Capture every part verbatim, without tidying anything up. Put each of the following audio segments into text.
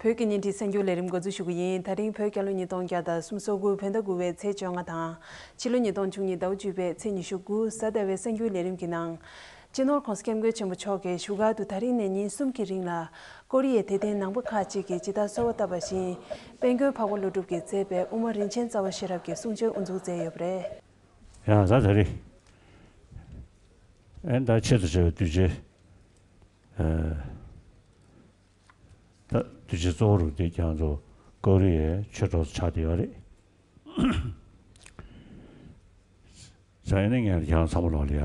བོད་ཀྱི་བརྙན་འཕྲིན་གསར་འགྱུར་ལས་རིམ་འགོ་འཛུགས་ཞུ་གི་ཡིན། ད་རིང་བོད་རྒྱལ་ལོ་ཉིས་སྟོང་བརྒྱ་དང་སུམ་ཅུ་སོ་དགུ་བོད་ཟླ་དགུ་པའི་ཚེས་བཅོ་ལྔ་དང་། ཕྱི་ལོ་ཉིས་སྟོང་བཅུ་གཉིས་ཟླ་བ་བཅུ་པའི་ཚེས་ཉི་ཤུ་དགུ་གཟའ་ཟླ་བའི་གསར་འགྱུར་ལས་རིམ་གྱི་ནང་། སྤྱི་ནོར་༸གོང་ས་༸སྐྱབས་མགོན་ཆེན་པོ་མཆོག་གིས་བཞུགས་སྒར་དུ་ད་རིང་ནས་ཉིན་གསུམ་གྱི་རིང་ལ། ཀོ་རི་ཡའི་དད་ལྡན་ནང་པ་ཁག་ཅིག་གིས་ཇི་ལྟར་གསོལ་བ་བཏབ་པ་བཞིན། དཔལ་མགོན་འཕགས་པ་ཀླུ་སྒྲུབ་ཀྱིས་མཛད་པའི་དབུ་མ་རིན་ཆེན་རྩ་བ་ཤེས་རབ་ཀྱི་གསུང་ཆོས་དབུ་འཛུགས་མཛད་ཡོད་པ་རེད། ཡང་ད་ད་རེས། ཨན་ད་ཆེད་དུ་བྱ་བའི་དུས་ཆེན། ཨ། ད་དུས་ཆེན་གཙོ་བོ་རུ་དེ་ཁྱེད་ཚོ་ཀོ་རི་ཡའི་ཆོས་གྲོགས་ཆགས་བསྡད་ཡོད་རེད། ས་ཡིན་ན་ངས་ཁྱེད་ཚོ་ཚང་མ་ལོག་ལ་ཡ།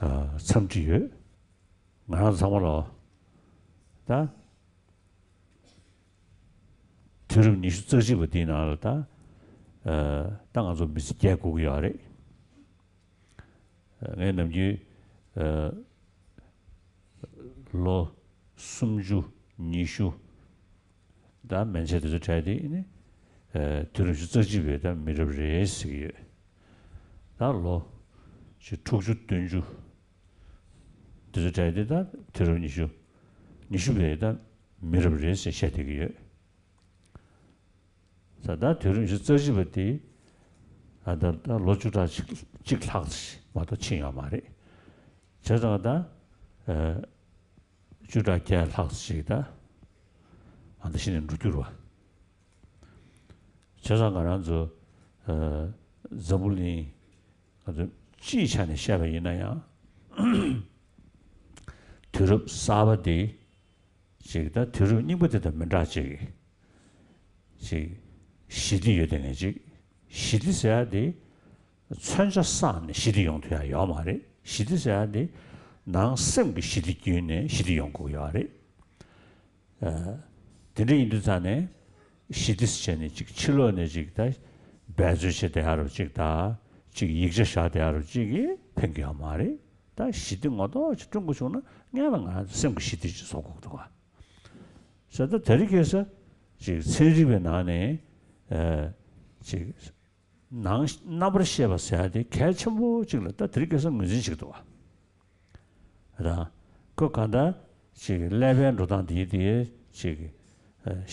ཨ། འཚམས་འདྲི་ཡོད། ང་རང་ཚང་མ་ལོག་ད། དུས་རབས་ཉི་ཤུ་རྩ་གཅིག་པ་འདིའི་ནང་ལ་ད། ཨ། ད་ང་ཚོ་མི་ཚེ་སྐྱེལ་དགོས་ཀྱི་ཡོད་རེད། ངས་ནམ་རྒྱུན། ཨ། ལོ་སུམ་ཅུ་ཉི་ཤུ་ད་མན་ཆད་དེ་ཚོ་བྲལ་ཏེ་ནི། ཨ། དུས་རབས་ཉི་ཤུ་རྩ་གཅིག་པའི་ད་མི་རབས་རེད་ཟེར་གྱི་ཡོད། ད་ལོ་ཅིག་དྲུག་ཅུ་བདུན་ཅུ་དེ་ཚོ་བྲལ་ཏེ་ད་དུས་རབས་ཉི་ཤུ་ཉི་ཤུ་པའི་ད་མི་རབས་རེད་ཟེར་བཤད་བསྡད་ཀྱི་ཡོད། ད་ལྟ་དུས་རབས་ཉི་ཤུ་རྩ་གཅིག་པ་དེ། ད་ལྟ་ལོ་བཅུ་ཕྲག་གཅིག་གཅིག་ལྷག་ཙམ་མ་གཏོགས་ཕྱིན་ཡོད་མ་རེད། བྱས་ཙང་ད། ཨ། བཅུ་ཕྲག་བརྒྱད་ལྷག་ཙམ་ཞིག་ད། ཨ། ད་གཞི་ནས་འགྲོ་རྒྱུ་རེད་པ། བྱས་ཙང་ང་རང་ཚོ། ཨ། འཛམ་བུ་གླིང་། ང་ཚོ་སྤྱིའི་ཆ་ནས་བཤད་པ་ཡིན་ན་ཡང་། དུས་རབས་གསར་པ་འདི། ཅིག་ད་དུས་རབས་རྙིང་པ་དེ་དང་མི་འདྲ་ཅིག་ཅིག་ཞི་བདེ་ཡོད་དེ་ངས་ཅིག་ཞི་བདེ་ཟེར་ཡ་དེ་མཚོན་ཆ་བསགས་ནས་ཞི་བདེ་ཡོང་ཐུབ་ཡ་ཡོད་མ་རེད། ཞི་བདེ་ཟེར་ཡ་དེ་ནང་སེམས་ཀྱི་ཞི་བདེ་བརྒྱུད་ནས་ཞི་བདེ་ཡོང་དགོས་ཡོད་རེད། ཨ། དེ་འདྲ་ཡིན་དུས་ཙང་ནས་ཞི་བདེ་ཟེར་བྱས་ནས་ཅིག་ཕྱི་ལོགས་ནས་ཅིག་ད་འབད་རྩོལ་བྱེད་བསྡད་ཡ་རུ་ཅིག་ད་ཅིག་ཡིག་ཆ་བཞག་བསྡད་ཡ་རུ་ཅིག་གིས་ཕན་གྱི་ཡོད་མ་རེད། ད་ཞི་བདེ་ངོ་ཐོག་ཅིག་བསྐྲུན་དགོས་བྱུང་ན་སྔོན་ལ་ང་སེམས་ཀྱི་ཞི་བདེ་ཅིག་བཟོ་དགོས་འདུག་ག་ཟེར་ད་དེ་རིང་ཁ་སང་ཅིག་ཚན་རིག་པའི་ནང་ནས། ཨ། ཅིག་ནང་རྣམ་པར་ཤེས་པ་ཟེར་ཡ་དེ་གལ་ཆེན་པོ་ཅིག་ལ་ད་དེ་རིང་ཁ་སང་ངོས་འཛིན་བྱེད་ཀྱི་འདུག་ག་ད་ཁོ་གང་ལྟར་ཅིག་ཀླད་པའི་འགྲོ་སྟངས་དེ་དེ་ཅིག་ཨ།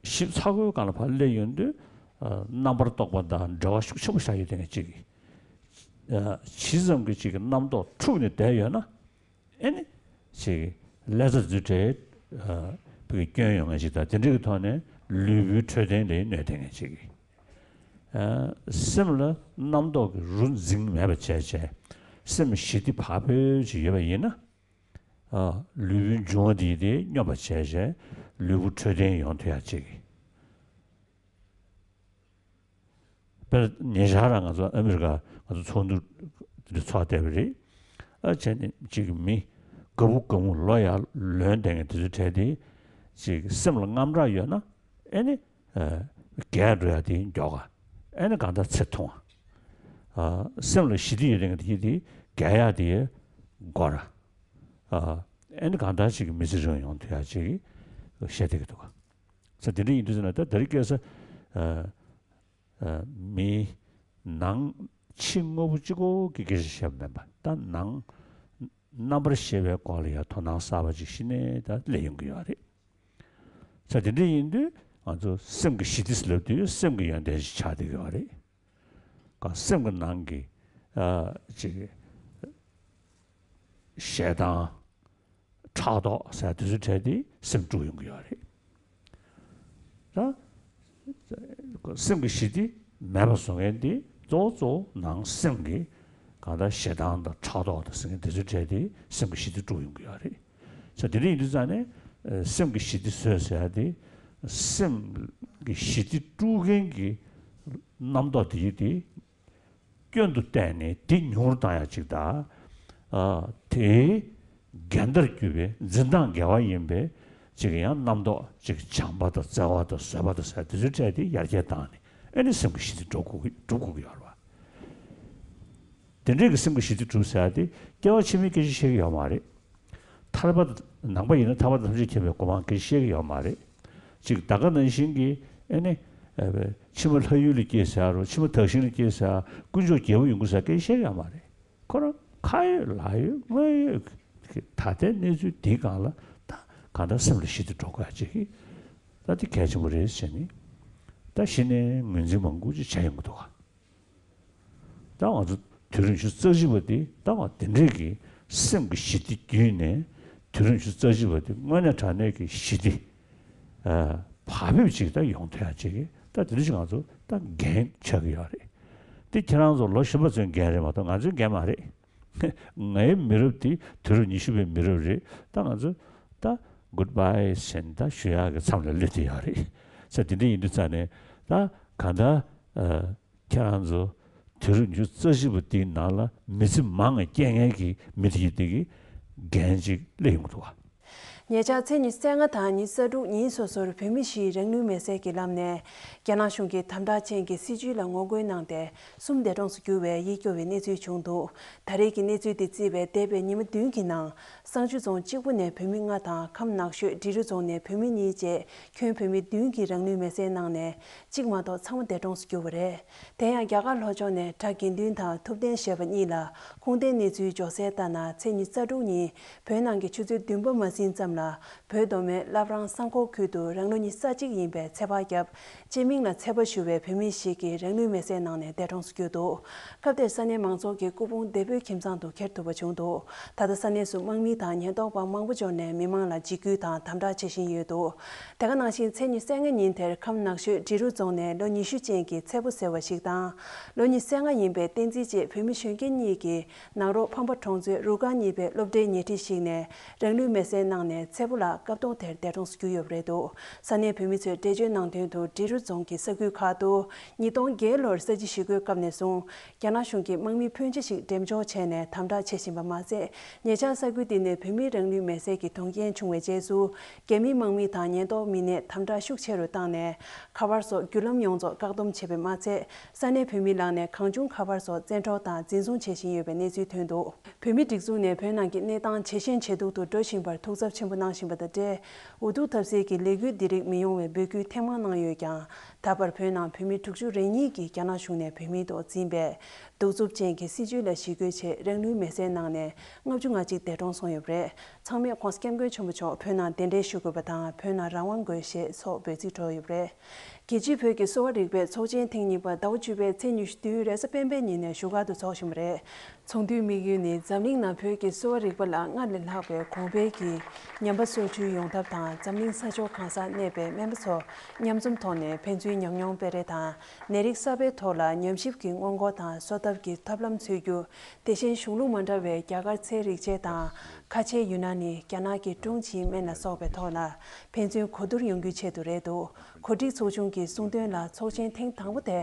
ཞིབ་ཚགས་པོའི་སྒང་ལ་ཕར་སླེབས་ཡོང་དུས། ཨ། རྣམ་པར་རྟོག་པ་དང་འབྲེལ་བ་ཤུགས་ཆེན་པོ་བཞག་ཡོད་དེ་ངས་ཅིག་ཨ། ཇི་ཙམ་གྱི་ཅིག་རྣམ་རྟོག་འཁྲུགས་ནས་བསྡད་ཡོད་ན། ཨེ་ནི། ཅིག་ཀླད་རྩ་འཛུལ་འདྲ། ཨ། བུ་གི་སྐྱོན་ཡོང་ངེས་ཅིག་དང་དེ་འདྲ་གི་ཐོག་ནས་ལུས་པོའི་འཕྲོད་བསྟེན་ལ་གནོད་དེ་ངེས་ཅིག་ཨ། སེམས་ལ་རྣམ་རྟོག་གི་རུ་འཛིང་མེད་པ་བྱས་བྱས། སེམས་ཞི་བདེ་བག་ཕེབས་ཅིག་ཡོད་པ་ཡིན་ན། ཨ། ལུས་པོའི་འབྱུང་བ་དེ་དེ་སྙོམས་པ་བྱས་བྱས་ལུས་པོ་འཕྲོད་བསྟེན་ཡོང་ཐུབ་ཡ་ཅིག་དཔེར་ན་ཉེ་ཆར་རང་ང་ཚོ་ཨ་མི་རི་ཀ་ང་ཚོ་ཚོགས་འདུ་འདི་ཚོགས་བསྡད་པ་རེད། ཨ། བྱས་ནས་ཅིག་མི་དགའ་པོ་དགའ་མོ་ལོ་ཡར་ལོན་བསྡད་མཁན་དེ་ཚོའི་གྲས་དེ་ཅིག་སེམས་ལ་དངངས་སྐྲག་ཡོད་ན་ཨེ་ནི། ཨ། རྒས་འགྲོ་ཡ་དེ་མགྱོགས་ག་ཨེ་ནི་གང་ལྟར་ཚེ་ཐུང་བ། ཨ། སེམས་ལ་ཞི་བདེ་ཡོད་མཁན་དེ་དེ་རྒས་ཡ་དེ་འགོར། ཨ། ཨེ་ནི་གང་ལྟར་ཅིག་མི་ཚེ་རིང་ཡོང་ཐུབ་ཡ་ཅིག་བཤད་བསྡད་ཀྱི་འདུག་ག་ས་དེ་འདྲ་ཡིན་དུས་ཙམ་ན་ད་དེ་རིང་ཁ་སང་། ཨ། ཨ། མིའི་ནང་ཕྱི་དངོས་པོ་གཅིག་པོ་གི་སྐད་ཆ་བཤད་པ་མིན་པ། ད་ནང་རྣམ་པར་ཤེས་པའི་སྐོར་ལ་ཡང་དོ་སྣང་གསར་པ་ཅིག་གཞི་ནས་ད་སླེབས་ཡོང་གི་ཡོད་རེད། ས་དེ་འདྲ་ཡིན་དུས་ང་ཚོ་སེམས་ཀྱི་ཞི་བདེ་ཟེར་ལབ་དུས་སེམས་ཀྱི་ཡོན་ཏན་ཞིག་ཆགས་བསྡད་ཀྱི་ཡོད་རེད། ག་སེམས་ཀྱི་ནང་གི། ཨ། ཅིག་ཞེ་སྡང་། ཕྲག་དོག་ཟེར་དེ་ཚོའི་གྲས་དེ་སེམས་དཀྲུགས་ཡོང་གི་ཡོད་རེད། ད་སེམས་ཀྱི་ཞི་བདེ་མེད་པ་བཟོ་མཁན་དེ་གཙོ་བོ་གཙོ་བོ་ནང་སེམས་ཀྱི་གང་ལྟར་ཞེ་སྡང་དང་ཕྲག་དོག་དང་ཟེར་མཁན་དེ་ཚོའི་གྲས་དེ་སེམས་ཀྱི་ཞི་བདེ་དཀྲུགས་ཡོང་གི་ཡོད་རེད། ས་དེ་འདྲ་ཡིན་དུས་ཙང་ནས་སེམས་ཀྱི་ཞི་བདེ་བཟོས་ཟེར་ཡ་དེ་སེམས་ཀྱི་ཞི་བདེ་དཀྲུག་མཁན་གྱི་རྣམ་རྟོག་དེ་ཡི་དེ། སྐྱོན་དུ་བལྟས་ནས་དེ་ཉུང་རུ་བཏང་ཡ་ཅིག་དང་། ཨ། དེའི་འགལ་ཟླར་གྱུར་པའི་འཛིན་སྟངས་འགལ་བ་ཡིན་པའི་ཅིག་ཡང་རྣམ་རྟོག་ཅིག་བྱམས་པ་དང་བརྩེ་བ་དང་བཟོད་པ་དང་ཟེར་དེ་ཚོའི་གྲས་དེ་ཡར་རྒྱས་བཏང་ནས་ཨེ་ནི་སེམས་ཀྱི་ཞི་བདེ་སྒྲུབ་དགོས་ཀྱི་སྒྲུབ་དགོས་ཀྱི་ཡོད་རེད་བ། དེ་འདྲའི་གི་སེམས་ཀྱི་ཞི་བདེ་སྒྲུབ་ཟེར་ཡ་དེ་སྐྱེ་བ་ཕྱི་མའི་སྐད་ཆ་བཤད་ཀྱི་ཡོད་མ་རེད། ཐར་པ་དང་ནང་པ་ཡིན་ན་ཐར་པ་དང་ཐམས་ཅད་མཁྱེན་པའི་གོ་འཕང་སྐད་ཆ་བཤད་ཀྱི་ཡོད་མ་རེད། ཅིག་ད་ག་ནང་བཞིན་གྱི་ཨེ་ནི། ཨ། ཕྱི་མ་ལྷ་ཡུལ་ལ་སྐྱེས་ཟེར་རོ་ཕྱི་མ་དག་ཞིང་ལ་སྐྱེས་ཟེར་དཀོན་མཆོག་རྒྱལ་པོ་ཡོང་གི་ཟེར་སྐད་ཆ་བཤད་ཀྱི་ཡོད་མ་རེད། ཁོ་རང་ཁ་ཡོད་ལག་ཡོད་དངུལ་ཡོད། ད་ལྟའི་གནས་ཚུལ་འདིའི་སྒང་ལ་ད་གང་ལྟར་སེམས་ལ་ཞི་བདེ་འགྲོ་དགོས་ཡ་ཅིག་ད་དེ་གལ་ཆེན་པོ་རེད་ཟེར་ནས། ད་གཞི་ནས་ངོས་འཛིན་མང་པོ་ཅིག་བྱས་ཡོང་གི་འདུག་ག་ད་ང་ཚོ་དུས་རབས་ཉི་ཤུ་རྩ་གཅིག་པ་དེ་ད་ང་དེ་འདྲས་ཀྱི་སེམས་ཀྱི་ཞི་བདེ་བརྒྱུད་ནས། དུས་རབས་ཉི་ཤུ་རྩ་གཅིག་པ་དེ་དངོས་གནས་དྲང་གནས་ཀྱི་ཞི་བདེ་བག་ཕེབས་ཅིག་ད་ཡོང་ཐུབ་ཡ་ཅིག་གི་ད་དེ་འདྲ་ཞིག་ང་ཚོ་ད་འགན་ཆགས་ཀྱི་ཡོད་རེད། དེ་ཁྱེད་རང་ཚོ་ལོ་གཞོན་པ་ཚོའི་འགན་རེད་མ་གཏོགས་ང་ཚོའི་འགན་མ་རེད། ངའི་མི་རབས་དེ་དུས་རབས་ཉི་ཤུ་པའི་མི་རབས་རེད། ད་ང་ཚོ་ད་གུཌ་བྷའི་ཟེར་ནས་ད་ཞུ་ཡག་གི་མཚམས་ལ་སླེབས་བསྡད་ཡོད་རེད། ས་དེ་འདྲ་ཡིན་དུས་ཙང་ནས་ད་གང་ལྟར་ཨ། ཁྱེད་རང་ཚོ་དུས་རབས་ཉི་ཤུ་རྩ་བཞི་པ་འདིའི་ནང་ལ་མི་ཚེ་མང་བ་སྐྱེལ་མཁན་གྱི་མི་དེ་ཡིན་དེ་གི་འགན་ཅིག་སླེབས་ཡོང་གི་འདུག་བ། ཉེ་ཆར་ཚེས་ཉི་ཤུ་རྩ་ལྔ་དང་ཉི་ཤུ་རྩ་དྲུག་ཉིན་སོ་སོར་བོད་མི་བཞིས་རང་ལུས་མེར་སྲེག་གི་ལམ་ནས་རྒྱ་ནག་གཞུང་གི་དམ་དྲག་ཅན་གྱི་སྲིད་བྱུས་ལ་ངོ་རྒོལ་གནང་སྟེ། གསུམ་འདས་གྲོངས་སུ་གྱུར་བའི་ཡིད་སྐྱོ་བའི་གནས་ཚུལ་བྱུང་འདུག་ད་རེས་ཀྱི་གནས་ཚུལ་དེ་བརྩིས་པའི་འདས་པའི་ཉི་མ་བདུན་གྱི་ནང་། བསང་ཆུ་རྫོང་གཅིག་པུ་ནས་བོད་མི་ལྔ་དང་ཁམས་ནགས་ཤོད་འབྲི་རུ་རྫོང་ནས་བོད་མི་གཉིས་བཅས་ཁྱོན་བོད་མི་བདུན་གྱིས་རང་ལུས་མེར་སྲེག་གནང་ནས་གཅིག་མ་གཏོགས་ཚང་མ་འདས་གྲོངས་སུ་གྱུར་བ་རེད། དེ་ཡང་རྒྱ་གར་ལྷོ་ཕྱོགས་ནས་གྲྭ་དགེ་འདུན་དང་ཐུབ་བསྟན་ཞེས་པ་གཉིས་ལ་ཁུངས་ལྡན་གནས་ཚུལ་འབྱོར་གསལ་ལྟར་ན། ཚེས་ཉི་ཤུ་རྩ་དྲུག་ཉིན་བོད་ནང་གི་ཆུ་ཚོད་བདུན་པ་མ་ཟིན་ཙམ་ལ། བོད་མདོ་སྨད་བླ་བྲང་བསང་ཁོག་ཁུལ་དུ་རང་ལོ་ཉི་ཤུ་རྩ་གཅིག་ཡིན་པའི་ཚེ་དཔག་བརྒྱབ། སྤྱི་མིང་ལ་ཚེ་དཔའ་ཞུ་བའི་བོད་མི་ཞིག་གིས་རང་ལུས་མེར་སྲེག་གནང་ནས་འདས་གྲོངས་སུ་གྱུར་འདུག་སྐབས་དེར་ས་གནས་མང་ཚོགས་ཀྱིས་སྐུ་ཕུང་བདེ་པོའི་ཁྱིམ་ཚང་དུ་འཁྱེར་ཐུབ་པ་བྱུང་འདུག་ད་ལྟ་ས་གནས་སུ་དམག་མི་དང་ཉེན་རྟོག་པ་མང་པོ་འབྱོར་ནས་མི་མང་ལ་འཇིགས་སྐུལ་དང་དམ་དྲག་བྱེད་བཞིན་ཡོད་འདུག་དེ་ག་ནང་བཞིན་ཚེས་ཉི་ཤུ་རྩ་ལྔ་ཉིན་དེར་ཁམས་ནགས་ཤོད་འབྲི་རུ་རྫོང་ནས་ལོ་ཉི་ཤུ་ཅན་གྱི་ཚེ་ཕོ་ཟེར་བ་ཞིག་དང་། ལོ་ཉི་ཤུ་རྩ་ལྔ་ཡིན་པའི་བསྟན་འཛིན་བཅས་བོད་མི་གཞོན་སྐྱེས་གཉིས་ཀྱིས་ནག་རོག་ཕམ་པ་གྲོང་ཚོའི་རུ་ཁག་གཉིས་པའི་སློབ་གྲྭའི་ཉལ་ཁྲི་ཞིག་ནས་རང་ལུས་མེར་སྲེག་གནང་ནས་ཚེ་ཕོ་ལགས་སྐབས་ཐོག་དེར་འདས་གྲོངས་སུ་གྱུར་ཡོད་པ་རེད་འདུག་ས་གནས་བོད་མི་ཚོས་འགྲེལ་བརྗོད་གནང་དོན་དུ། འབྲི་རུ་རྫོང་གི་ས་ཁུལ་ཁག་ཏུ་ཉིས་སྟོང་བརྒྱད་ལོར་ས་བྱི་ཞི་རྒོལ་སྐབས་ནས་བཟུང་རྒྱ་ནག་གཞུང་གིས་དམག་མི་ཕོན་ཆེ་ཞིག་འགྲེམས་འཇོག་བྱས་ནས་དམ་དྲག་བྱེད་བཞིན་པ་མ་ཟད། ཉེ་ཆར་ས་ཁུལ་དེ་ནས་བོད་མིའི་རང་ལུས་མེར་སྲེག་གི་དོན་རྐྱེན་བྱུང་བའི་རྗེས་སུ། རྒྱ་མིའི་དམག་མི་དང་ཉེན་རྟོག་མི་སྣས་དམ་དྲག་ཤུགས་ཆེ་རུ་བཏང་ནས། ཁ་པར་སོགས་བརྒྱུད་ལམ་ཡོངས་རྫོགས་བཀག་སྡོམ་བྱས་པས་མ་ཚད། ས་གནས་བོད་མི་ལག་ནས་གང་བྱུང་ཁ་པར་སོགས་བཙན་འཕྲོག་དང་འཛིན་བཟུང་བྱེད་བཞིན་ཡོད་པའི་གནས་ཚུལ་ཐོན་འདུག་བོད་མིའི་སྒྲིག་འཛུགས་ནས་བོད་ནང་གི་གནས་སྟངས་ཇེ་ཞན་ཇེ་སྡུག་ཏུ་འགྲོ་བཞིན་པར་ཐུགས་འཚབ་ཆེན་པོ་གནང་བཞིན་པ་དང་འབྲེལ། འུ་ཐུག་ཐབས་ཟད་ཀྱི་ལས་འགུལ་འདི་རིགས་མི་ཡོང་བའི་འབོད་སྐུལ་ཐེངས་མང་གནང་ཡོད་ཀྱང་། ད་བར་བོད་ནང་བོད་མི་དྲུག་ཅུ་རེ་གཉིས་ཀྱིས་རྒྱ་ནག་གཞུང་ནས་བོད་མིའི་ཐོག་འཛིན་པའི་གདུག་རྩུབ་ཅན་གྱི་སྲིད་བྱུས་ལ་ཞི་རྒོལ་ཆེད་རང་ལུས་མེར་སྲེག་གནང་ནས་ལྔ་བཅུ་ང་གཅིག་འདས་གྲོངས་སོང་ཡོད་པ་རེད། ཚང་མས་༸གོང་ས་༸སྐྱབས་མགོན་ཆེན་པོ་མཆོག་བོད་ནང་གདན་འདྲེན་ཞུ་དགོས་པ་དང་། བོད་ནང་རང་དབང་དགོས་ཞེས་སོགས་འབོད་ཚིག་འཁྲོལ་ཡོད་པ་རེད། རྒྱལ་སྤྱིའི་བོད་ཀྱི་གསོ་བ་རིག་པའི་ཚོགས་ཆེན་ཐེངས་གཉིས་པ་ཟླ་བ་བཅུ་པའི་ཚེས་ཉི་ཤུ་དུས་རེས་གཟའ་སྤེན་པའི་ཉིན་ནས་བཞུགས་སྒར་དུ་འཚོགས་བཞིན་པ་རེད། ཚོགས་འདུའི་དམིགས་ཡུལ་ནི་འཛམ་གླིང་ནང་བོད་ཀྱི་གསོ་བ་རིག་པ་ལ་སྔར་ལས་ལྷག་པའི་གོང་འཕེལ་གྱི་ཉམས་པ་སོར་ཆུད་ཡོང་ཐབས་དང་། འཛམ་གླིང་ས་ཕྱོགས་གང་སར་གནས་པའི་སྨན་པ་ཚོ་མཉམ་འཛོམས་ཐོག་ནས་ཕན་ཚུན་ཉམས་མྱོང་སྤེལ་རེས་དང་། ནད་རིགས་གསར་པའི་ཐོག་ལ་ཉམས་ཞིབ་ཀྱི་སྔོན་འགོག་དང་གསོ་ཐབས་ཀྱི་ཐབས་ལམ་འཚོལ་རྒྱུ། དེ་བཞིན་གཞུང་ལུགས་མ་འདྲ་བའི་རྒྱ་གར་ཚལ་རིགས་དཔྱད་དང་། ཁ་ཆེ་ཡུན་ན་ནི་རྒྱ་ནག་གི་ཀྲུང་ཆིང་སྨན་ལ་སོགས་པའི་ཐོག་ལ་ཕན་ཚུན་གོ་བསྡུར་ཡོང་རྒྱུའི་ཆེད་དུ་རེད་འདུག་གོ་སྒྲིག་ཚོགས་ཆུང་གིས་གསུངས་དོན་ལ། ཚོགས་ཆེན་ཐེངས་དང་པོ་དེ་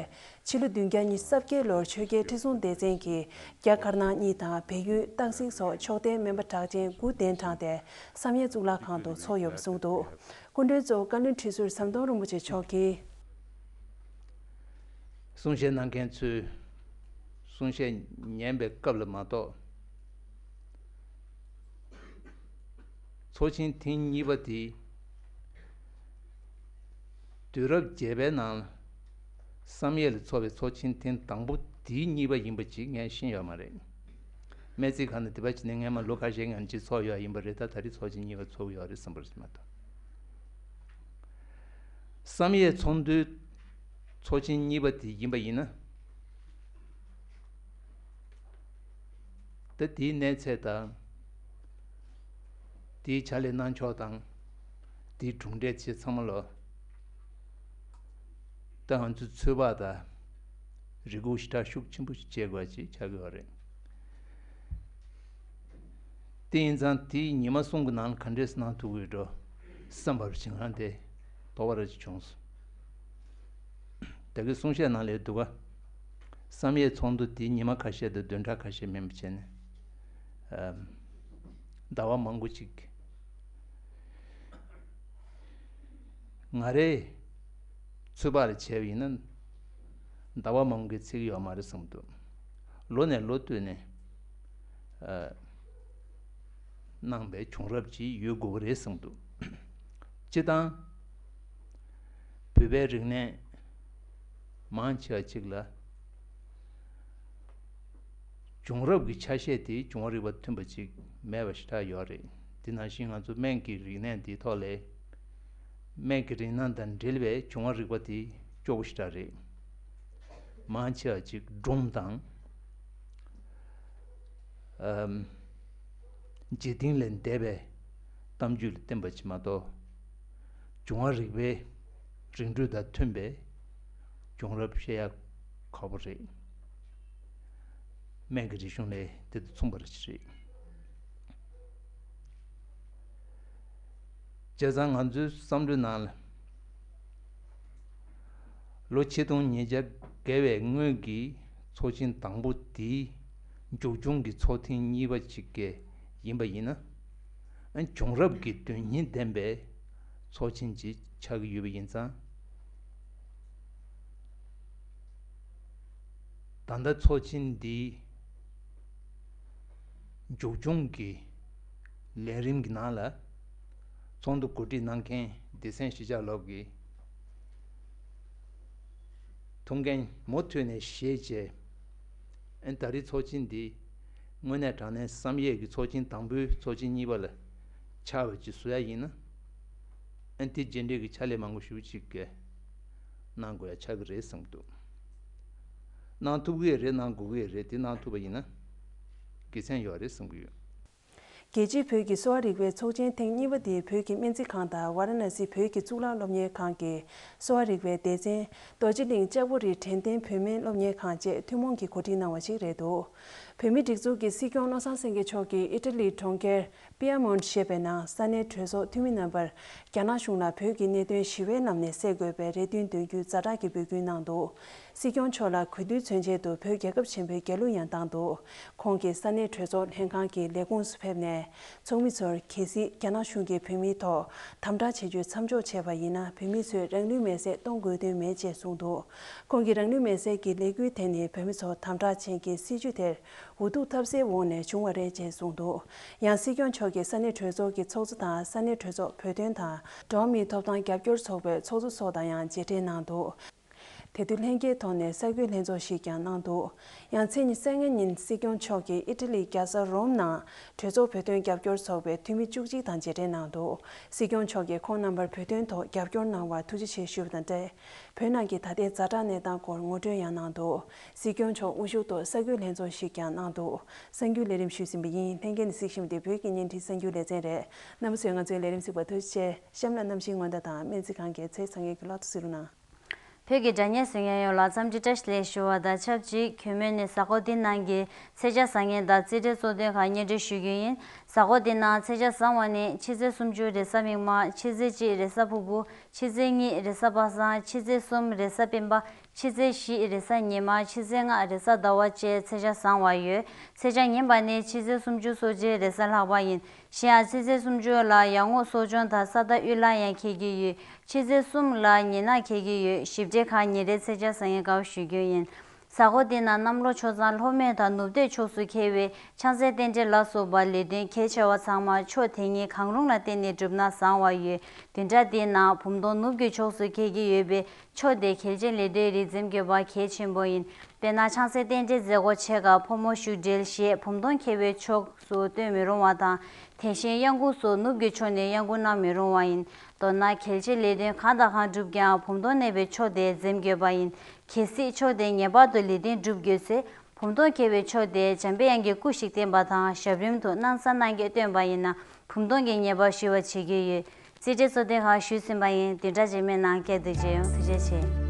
ཕྱི་ལོ་བདུན་བརྒྱ་ཉི་ཤུ་རྩ་བརྒྱད་ལོར་ཆོས་རྒྱལ་ཁྲི་སྲོང་ལྡེ་བཙན་གྱིས་རྒྱ་དཀར་ནག་གཉིས་དང་བལ་ཡུལ་སྟག་གཟིག་སོགས་ཕྱོགས་མཐའི་སྨན་པ་གྲགས་ཅན་དགུ་གདན་དྲངས་ཏེ་བསམ་ཡས་གཙུག་ལག་ཁང་དུ་འཚོགས་ཡོད་པ་གསུངས་འདུག་སྐུ་མགྲོན་གཙོ་བོ་བཀའ་བློན་ཁྲི་ཟུར་ཟམ་གདོང་རིན་པོ་ཆེ་མཆོག་གིས། གསུང་བཤད་གནང་མཁན་ཚོས་གསུང་བཤད་ཉན་པའི་སྐབས་ལ་མ་གཏོགས། ཚོགས་ཆེན་ཐེངས་གཉིས་པ་དེ་དུས་རབས་བརྒྱད་པའི་ནང་བསམ་ཡས་ལ་ཚོགས་པའི་ཚོགས་ཆེན་ཐེངས་དང་པོ་དེ་གཉིས་པ་ཡིན་པ་ཅིག་ངས་ཤེས་ཡོད་མ་རེད། སྨན་རྩིས་ཁང་ནས་དེ་པ་ཅིག་ནས་སྔས་མ་ལོ་ཁ་ཤས་སྔོན་ཅིག་ཚོགས་ཡོད་ཡིན་པ་རེད། ད་ད་རེས་ཚོགས་ཆེན་གཉིས་པ་ཚོགས་ཡོད་རེད་བསམ་པ་རེད་མ་གཏོགས། བསམ་ཡས་ཚོགས་འདུའི་ཚོགས་ཆེན་གཉིས་པ་དེ་ཡིན་པ་ཡིན་ན། ད་དེའི་གནས་ཚད་དང་། དེའི་ཕྱག་ལས་གནང་ཕྱོགས་དང་། དེའི་གྲུབ་འབྲས་ཆེ་ཚང་མ་ལོ། ད་ང་ཚོས་ཚོད་དཔག་དང་རེ་སྒུག་ཞེ་དྲག་ཤུགས་ཆེན་པོ་ཞིག་བྱེད་དགོས་ཅིག་ཆགས་ཀྱི་ཡོད་རེད། དེ་ཡིན་ཙང་དེའི་ཉི་མ་གསུམ་གྱི་ནང་ལ་ག་འདྲས་གནང་ཐུབ་ཀྱི་ཡོད་འགྲོ་བསམ་པ་རུ་ཅིག་ང་དེ་དོགས་པ་ར་ཅིག་བྱུང་སོང་། ད་གིན་གསུང་བཤད་ནང་ལ་འདུག་ག་བསམ་ཡས་ཚོགས་འདུ་དེ་ཉི་མ་ཁ་ཤས་དང་བདུན་ཕྲག་ཁ་ཤས་མིན་པ་བྱས་ནས། ཨམ། ཟླ་བ་མང་པོ་ཅིག་ང་རའི་ཚོད་དཔག་ལ་བྱས་པ་ཡིན་ན། ཟླ་བ་མང་པོ་གི་ཚིག་ཡོད་མ་རེད་བསམ་འདུག་ལོ་ནས་ལོ་བསྟུད་ནས། ཨ། གནང་བའི་བྱུང་རབས་ཅིག་ཡོད་དགོས་ཀྱི་རེད་བསམ་འདུག་སྤྱིར་བཏང་། བོད་པའི་རིག་གནས་མང་ཆེ་བ་ཅིག་ལ། བྱུང་རབས་ཀྱི་ཆ་ཤས་དེ་བྱུང་བ་རིག་པ་མཐུན་པ་ཅིག་མེད་པ་ཞེ་དྲག་ཡོད་རེད། དེ་ནང་བཞིན་ང་ཚོ་སྨན་གྱི་རིག་གནས་འདིའི་ཐོག་ལས། སྨན་གྱི་རིགས་སྣ་དང་འབྲེལ་བའི་འབྱུང་བ་རིག་པ་དེ་སྐྱོ་པོ་ཞེ་དྲག་རེད། མང་ཆེ་བ་ཅིག་སྒྲུང་དང་། ཨམ། རྗེས་གཏིང་ལས་འདས་པའི་གཏམ་རྒྱུད་ལ་བརྟེན་པ་ཅིག་མ་གཏོགས། འབྱུང་བ་རིག་པའི་རིགས་འགྲོས་དང་མཐུན་པའི་བྱུང་རབས་བཤད་ཡ་ཁག་པོ་རེད། སྨན་གྱི་རིག་གཞུང་ལས་དེ་དང་མཚུངས་པ་རེད། བྱས་ཙང་ང་ཚོའི་བསམ་བློའི་ནང་ལ། ལོ་ཆིག་སྟོང་ཉིས་བརྒྱ་བརྒལ་བའི་སྔོན་གྱི་ཚོགས་ཆེན་དང་པོ་དེའི་མཇུག་བྱུང་གི་ཚོགས་ཐེངས་གཉིས་པ་ཅིག་གི་ཡིན་པ་ཡིན་ན། བྱུང་རབས་ཀྱི་དོན་སྙིང་ལྡན་པའི་ཚོགས་ཆེན་ཅིག་ཆགས་ཀྱི་ཡོད་པ་ཡིན་ཙང་། ད་ལྟ་ཚོགས་ཆེན་འདིའི་མཇུག་སྐྱོང་གི་ལས་རིམ་གྱི་ནང་ལ། ཚོགས་འདུ་གོ་སྒྲིག་གནང་མཁན་སྡེ་ཚན་གཞིས་ཆགས་ལོག་གི་ཐུགས་འགན་མུ་མཐུད་ནས་བཞེས་བྱས། ཨན། ད་རེས་ཚོགས་ཆེན་འདི་དངོས་གནས་དྲང་གནས་བསམ་ཡས་ཀྱི་ཚོགས་ཆེན་དང་པོའི་ཚོགས་ཆེན་གཉིས་པ་ལ་ཆགས་པ་ཅིག་བཟོ་ཡ་ཡིན་ན། ཨན། དེ་རྗེས་འབྲེལ་གྱི་ཕྱག་ལས་མང་པོ་ཞེ་པོ་ཅིག་གནང་དགོས་ཡ་ཆགས་ཀྱི་རེད་བསམ་གྱི་འདུག་གནང་ཐུབ་ཀྱི་རེད། གནང་དགོས་ཀྱི་རེད། དེ་གནང་ཐུབ་པ་ཡིན་ན་དགེ་མཚན་ཡོད་རེད་བསམ་གྱི་ཡོད། རྒྱལ་སྤྱིའི་བོད་ཀྱི་གསོ་བ་རིག་པའི་ཚོགས་ཆེན་ཐེངས་གཉིས་པ་དེ་བོད་ཀྱི་སྨན་རྩིས་ཁང་དང་ཝཱ་ར་ཎ་སི་བོད་ཀྱི་གཙུག་ལག་སློབ་གཉེར་ཁང་གི་གསོ་བ་རིག་པའི་སྡེ་ཚན། རྡོ་རྗེ་གླིང་ལྕགས་པོ་རི་དྲན་རྟེན་བོད་སྨན་སློབ་གཉེར་ཁང་བཅས་ཐུན་མོང་གིས་གོ་སྒྲིག་གནང་བ་ཞིག་རེད་འདུག་བོད་མིའི་སྒྲིག་འཛུགས་ཀྱི་སྲིད་སྐྱོང་བློ་བཟང་སེང་གེ་མཆོག་གིས་ཨི་ཊ་ལིའི་གྲོང་ཁྱེར་པི་ཡ་མོན་ཊི་ཞེས་པའི་ནང་ས་གནས་གྲོས་ཚོགས་འཐུས་མི་རྣམ་པར། རྒྱ་ནག་གཞུང་ལ་བོད་ཀྱི་གནད་དོན་ཞི་བའི་ལམ་ནས་སེལ་དགོས་པའི་རེ་འདུན་འདོན་རྒྱུའི་ཛ་དྲག་གི་འབོད་སྐུལ་གནང་འདུག་སྲིད་སྐྱོང་མཆོག་ལ་གུས་འདུད་མཚོན་ཆེད་དུ་བོད་རྒྱལ་ཁབ་ཆེན་པོའི་རྒྱལ་གླུ་ཡང་བཏང་འདུག་ཁོང་གིས་ས་གནས་གྲོས་ཚོགས་ལྷན་ཁང་གི་ལས་ཁུངས་སུ་ཕེབས་ནས། ཚོགས་མི་ཚོར་གལ་སྲིད་རྒྱ་ནག་གཞུང་གིས་བོད་མིའི་ཐོག་དམ་དྲག་བྱེད་རྒྱུ་མཚམས་འཇོག་བྱས་པ་ཡིན་ན། བོད་མི་ཚོས་རང་ལུས་མེར་སྲེག་གཏོང་དགོས་དོན་མེད་ཅེས་གསུངས་འདུག་ཁོང་གིས་རང་ལུས་མེར་སྲེག་གི་ལས་འགུལ་དེ་ནི་བོད་མི་ཚོ་དམ་དྲག་ཅན་གྱི་སྲིད་བྱུས་དེར་འུ་ཐུག་ཐབས་ཟད་འོག་ནས་བྱུང་བ་རེད་ཅེས་གསུངས་འདུག་ཡང་སྲིད་སྐྱོང་མཆོག་གིས་ས་གནས་གྲོས་ཚོགས་ཀྱི་ཚོགས་གཙོ་དང་ས་གནས་གྲོས་ཚོགས་བོད་དོན་དང་འགྲོ་བ་མིའི་ཐོབ་ཐང་རྒྱབ་སྐྱོར་ཚོགས་པའི་ཚོགས་གཙོ་སོགས་དང་ཡང་མཇལ་འཕྲད་གནང་འདུག་དེ་དུས་ལྷན་རྒྱས་ཐོག་ནས་གསར་འགོད་ལྷན་ཚོགས་ཤིག་ཀྱང་གནང་འདུག་ཡང་ཚེས་ཉི་ཤུ་རྩ་ལྔ་ཉིན་སྲིད་སྐྱོང་མཆོག་གིས་ཨི་ཊ་ལིའི་རྒྱལ་ས་རོམ་ནང་གྲོས་ཚོགས་བོད་དོན་རྒྱབ་སྐྱོར་ཚོགས་པའི་འཐུས་མི་བཅུ་གཅིག་དང་མཇལ་འཕྲད་གནང་འདུག་སྲིད་སྐྱོང་མཆོག་གིས་ཁོང་རྣམ་པར་བོད་དོན་ཐོག་རྒྱབ་སྐྱོར་གནང་བར་ཐུགས་རྗེ་ཆེ་ཞུས་པ་དང་འབྲེལ། བོད་ནང་གི་ད་ལྟའི་ཛ་དྲག་གནས་སྟངས་སྐོར་ངོ་སྤྲོད་ཡང་གནང་འདུག་སྲིད་སྐྱོང་མཆོག་དབུ་བཞུགས་ཐོག་གསར་འགོད་ལྷན་ཚོགས་ཤིག་ཀྱང་གནང་འདུག་གསར་འགྱུར་ལས་རིམ་ཞུས་ཟིན་པ་ཡིན། ལྷན་རྒྱས་ནས་གཟིགས་བཞིན་པ་འདི་བོད་ཀྱི་བརྙན་འཕྲིན་གསར་འགྱུར་ལེ་ཚན་རེད། རྣམ་པ་ཚོས་ང་ཚོའི་ལས་རིམ་གཟིགས་པར་ཐུགས་རྗེ་ཆེ། གཤམ་ལ་གནམ་གཤིས་སྔོན་བརྡ་དང་སྨན་རྩིས་ཁང་གི་ཚེས་ཚང་གི་གློག་ཐོ་གཟིགས་རོགས་གནང་། བོད་ཀྱི་སྒྲ་སྙན་གཟིགས་མཁན་ཡོངས་ལ་འཚམས་འདྲི་བཀྲ་ཤིས་བདེ་ལེགས་ཞུ་བ་དང་ཆབས་ཅིག་གུས་མོས་ནས་གཟའ་འཁོར་འདི་ནང་གི་ཚེས་ཆ་བཟང་ངན་དང་རྩིས་འབྲས་གཙོ་དོན་ཁག་སྙན་སྒྲོན་ཞུ་རྒྱུ་ཡིན། གཟའ་འཁོར་འདི་ནང་ཚེས་ཆ་བཟང་བ་ནི་ཕྱི་ཚེས་སུམ་ཅུ་རེས་གཟའ་མིག་དམར། ཕྱི་ཚེས་གཅིག་རེས་གཟའ་ཕུར་བུ། ཕྱི་ཚེས་གཉིས་རེས་གཟའ་པ་སངས། ཕྱི་ཚེས་གསུམ་རེས་གཟའ་སྤེན་པ། ཕྱི་ཚེས་བཞི་རེས་གཟའ་ཉི་མ། ཕྱི་ཚེས་ལྔ་རེས་གཟའ་ཟླ་བ་བཅས་ཚེས་ཆ་བཟང་བ་ཡོད། ཚེས་ཆ་ངན་པ་ནི་ཕྱི་ཚེས་སུམ་ཅུ་སོ་གཅིག་རེས་གཟའ་ལྷག་པ་ཡིན། གཞན་ཡང་ཕྱི་ཚེས་སུམ་ཅུ་ལ་ཡར་ངོ་གསོ་སྦྱོང་དང་ས་མཐའ་དབུས་ལ་ཡང་འཁེལ་གྱི་ཡོད། ཕྱི་ཚེས་གསུམ་ལ་ཉི་ནག་འཁེལ་གྱི་ཡོད། ཞིབ་ཕྲའི་ཁག་ཉིན་རེའི་ཚེས་ཆ་གསན་ཡས་སྐབས་ཞུ་རྒྱུ་ཡིན། གཟའ་འཁོར་འདི་ན་གནམ་ལོ་ཆུ་ཚང་ལྷོ་སྨད་དང་ནུབ་སྟོད་ཕྱོགས་སུ་འཁེལ་བའི་ཕྱག་འཚལ་རྟེན་འབྲེལ་ལ་སོགས་པ་ལས་དོན་གལ་ཆེ་བ་ཚང་མ་ཕྱོགས་དེ་ཉིད་གང་རུང་ལ་བརྟེན་ནས་བསྒྲུབས་ན་བཟང་བ་ཡོད། བདུན་ཕྲག་འདིའི་ནང་བུམ་སྟོང་ནུབ་ཀྱི་ཕྱོགས་སུ་འཁེལ་གྱི་ཡོད་པས། ཕྱོགས་དེའི་གལ་ཆེ་ལས་དོན་རིགས་འཛེམ་དགོས་པ་གལ་ཆེན་པོ་ཡིན། དཔེར་ན་ཕྱག་འཚལ་རྟེན་འབྲེལ་མཛད་སྒོ་ཆེ་ཁག་ཕོ་མོ་བཞུགས་གྲལ་ཞེས་བུམ་སྟོང་འཁེལ་བའི་ཕྱོགས་སུ་སྟོན་མི་རུང་བ་དང་། དེ་བཞིན་གཡང་འགུགས་སོགས་ནུབ་ཀྱི་ཕྱོགས་ནས་གཡང་འགུགས་གནང་མི་རུང་བ་ཡིན། མདོར་ན་གལ་ཆེ་ལས་དོན་གང་དང་གང་བསྒྲུབ་ཀྱང་བུམ་སྟོང་གནས་པའི་ཕྱོགས་དེ་འཛེམ་དགོས་པ་ཡིན། གལ་སྲིད་ཕྱོགས་དེ་ངེས་པར་དུ་ལེགས་ལྡན་སྒྲུབ་དགོས་ཚེ། བུམ་སྟོང་འཁེལ་བའི་ཕྱོགས་དེ་འཇམ་པའི་དབྱངས་ཀྱི་སྐུ་ཞིག་བསྟན་པ་དང་། ཞབས་རིམ་དུ་སྣང་ས་སྣང་བརྒྱད་བཏོན་པ་ཡིན་ན། བུམ་སྟོང་གི་ཉེས་པ་ཞི་བར་བྱེད་ཀྱི་ཡོད། རྩིས་འབྲས་གཙོ་དོན་ཁག་ཞུས་ཟིན་པ་ཡིན། བདུན་ཕྲག་རྗེས་མའི་ནང་བསྐྱར་དུ་མཇལ་ཡོང་། ཐུགས་རྗེ་ཆེ།